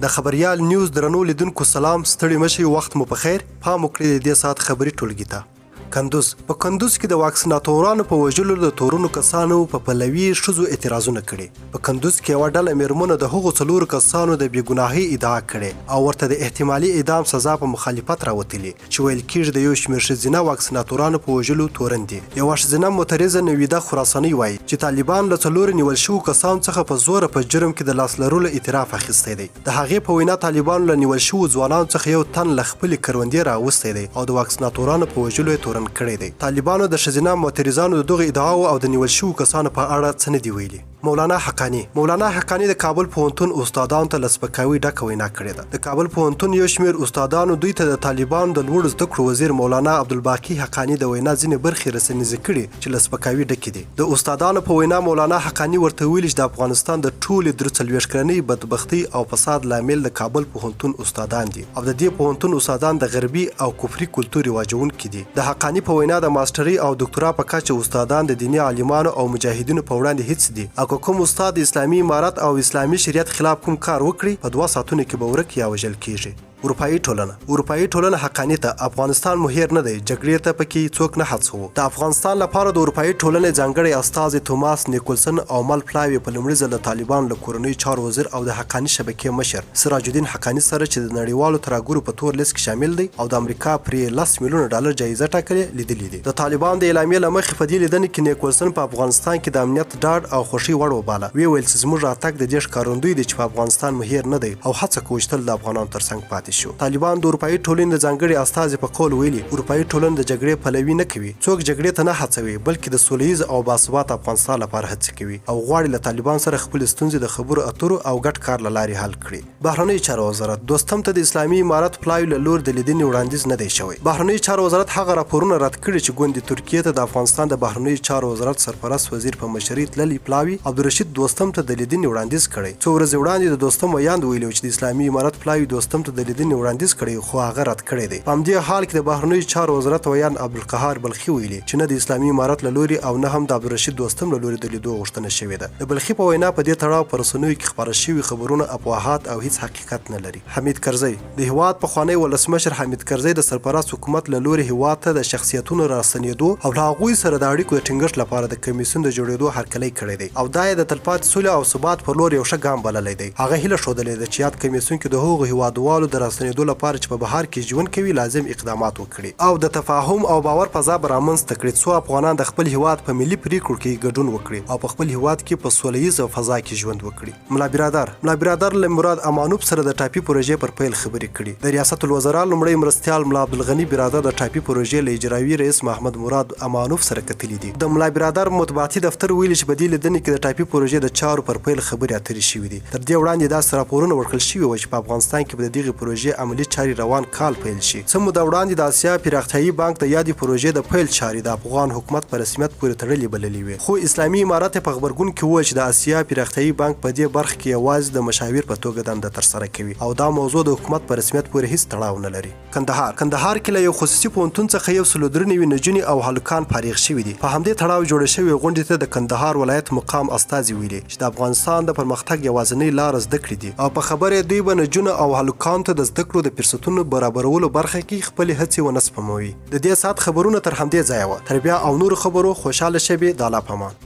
د خبريال نیوز درنو لیدونکو سلام، ستړي مشي، وخت مو په خیر. پام وکړئ د دې ساعت خبري ټولګي ته. کندوز، په کندوز کې د واکسیناتورانو په وژلو د تورنو کسانو په پلوي ښځو اعتراضونه کړي. په کندوز کې یوه ډله مېرمنو د هغو څلورو کسانو د بې ګناهۍ ادعا کړې او ورته د احتمالي اعدام سزا په مخالفت راوتلي چې ویل کېږي د یو شمېر ښځینه واکسیناتورانو په وژلو تورن دي. یوه ښځینه معترضه نویده خراسانۍ وايي چې طالبان له څلورو نیول شوو کسانو څخه په زوره په جرم کې د لاس لرلو اعتراف اخیستی دی. د هغې په وینا طالبانو له نیول شوو ځوانانو څخه یو تن له خپلې کروندې راوستی دی او د واکسیناتورانو په وژلو یې تورن کړی دی. طالبانو د ښځینه معترضانو د دغو ادعاوو او د نیول شوو کسانو په اړه څه نه دي ویلي. مولانا حقاني مولانا حقاني د کابل پوهنتون استادانو ته له سپکاوي ډکه وینا کړې ده. د کابل پوهنتون یو شمېر استادانو دوی ته د طالبانو د لوړو زده کړو وزیر مولانا عبدالباقي حقاني د وینا ځینې برخې رسنیزې کړي چې له سپکاوي ډکې دي. د استادانو په وینا مولانا حقاني ورته ویلي چې د افغانستان د ټولې 43 کلنۍ بدبختۍ او فساد لامل د کابل پوهنتون استادان دي او د دې پوهنتون استادان د غربي او کفري کلتور رواجوونکي دي. د حقاني په وینا د ماسټرۍ او دوکتورا په کچه استادان د دیني عالمانو او مجاهدینو په وړاندې هیڅ دي او که کوم استاد د اسلامي امارت او اسلامي شریعت خلاف کوم کار وکړي په دوه ساعتونو کې به ورک یا وژل کیږي. اروپايي ټولنه اروپايي ټولنه حقاني ته، افغانستان مو هېر نه دی، جګړې ته په کې څوک نه هڅوو. د افغانستان لپاره د اروپايي ټولنې ځانګړی استازی توماس نیکولسن او مل پلاوي په لومړي ځل د طالبانو له کورنیو چارو وزیر او د حقاني شبکې مشر سراج الدین حقاني سره چې د نړیوالو ترهګرو په تور لیست کې شامل دی او د امریکا پرې یې لس میلیونه ډالر جایزه ټاکلې، لیدلي دي. د طالبانو د اعلامیې له مخې په دې لیدنه کې نیکولسن په افغانستان کې د امنیت ډاډ او خوښۍ وړ وباله، ویې ویل چې زموږ راتګ د دې ښکارندوی دی چې په افغانستان مو هېر نه دی او هڅه کوو چې تل د افغانانو ترڅنګ پاتې شو. طالبانو د اروپايي ټولنې د ځانګړي استازي په قول ویلي، اروپايي ټولنه د جګړې پلوي نه کوي، څوک جګړې ته نه هڅوي، بلکې د سوله ییز او باثباته افغانستان لپاره هڅې کوي او غواړي له طالبانو سره خپلې ستونزې د خبرو اترو او ګډ کار له لارې حل کړي. بهرنیو چارو وزارت، دوستم ته د اسلامي امارت پلاوي له لوري د لیدنې وړاندیز نه دی شوی. بهرنیو چارو وزارت هغه راپورونه رد کړي چې ګوندې ترکیې ته د افغانستان د بهرنیو چارو وزارت سرپرست وزیر په مشرۍ تللی پلاوي عبدالرشید دوستم ته د لیدنې وړاندیز کړی. څو ورځې وړاندې د دوستم ویاند ویلي و چې د اسلامي امارت پلاوي دوستم ته د لیدنې وړاندیز کړی خو هغه رد کړی دی. په همدې حال کې د بهرنیو چارو وزارت ویاند عبدالقهار بلخي ویلي چې نه د اسلامي امارت له لوري او نه هم د عبدالرشید دوستم له لوري د لیدو غوښتنه شوې ده. د بلخي په وینا په دې تړاو په رسنیو کې خپاره شوي خبرونه افواهات او هیڅ حقیقت نه لري. حامد کرزی، د هیواد پخوانی ولسمشر حامد کرزی د سرپرست حکومت له لوري هیواد ته د شخصیتونو راستنیدو او له هغوی سره د اړیکو د ټینګښت لپاره د کمیسیون د جوړیدو هرکلی کړی دی او دا یې د تلپاتې سولې او ثبات پر لور یو ښه ګام بللی دی. هغه هیله ښودلې ده چې یاد کمیسیون کې د هغو هیوادوالو د راستنیدو لپاره چې په بهر کې ژوند کوي لازم اقدامات وکړي. کړي او د تفاهم او باور فضا به رامنځ ته کړي څو افغانان د خپل هیواد په ملي پریکړو کې ګډون وکړي او په خپل هیواد کې په سوله ییزه فضا کې ژوند وکړي. ملا برادر ملا برادر له مراد امانوف سره د ټاپي پروژې پر پیل خبرې کړي. د ریاست الوزرا لومړی مرستیال ملا عبدالغني برادر د ټاپي پروژې له اجرایوي رئیس محمد مراد امانوف سره کتلي دي. د ملا برادر مطبوعاتي دفتر ویلي چې په دې لیدنه کې د ټاپي پروژې د چارو پر پیل خبرې اترې شوې دي. تر دې وړاندې داسې راپورونه ورکړل شوي وه چې په افغانستان کې به د دغې پروژې عملي چارې روان کال پیل شي. څه موده وړاندې د اسیا پراختیايي بانک د یادې پروژې د پیل چارې د افغان حکومت په رسمیت پورې تړلې بللې وې، خو اسلامي امارت یې په غبرګون کې وویل چې د اسیا پراختیايي بانک په دې برخه کې یوازې د مشاور په توګه دنده ترسره کوي او دا موضوع د حکومت په رسمیت پورې هیڅ تړاو نه لري. کندهار، کندهار کې له یو خصوصي پوهنتون څخه 193 نجونې او هلکان فارغ شوي دي. په همدې تړاو جوړې شوې غونډې ته د کندهار ولایت مقام استازي ویلي چې د افغانستان د پرمختګ یوازنۍ لاره زده کړې دي او په خبره یې دوی به نجونو او هلکانو ته د زده کړو د فرصتونو برابرولو برخه کې خپلې هڅې ونه سپموي. د دې ساعت خبرونه تر همدې ځایه وه. تر بیا او نورو خبرو خوشحاله شېبې د الله په امان.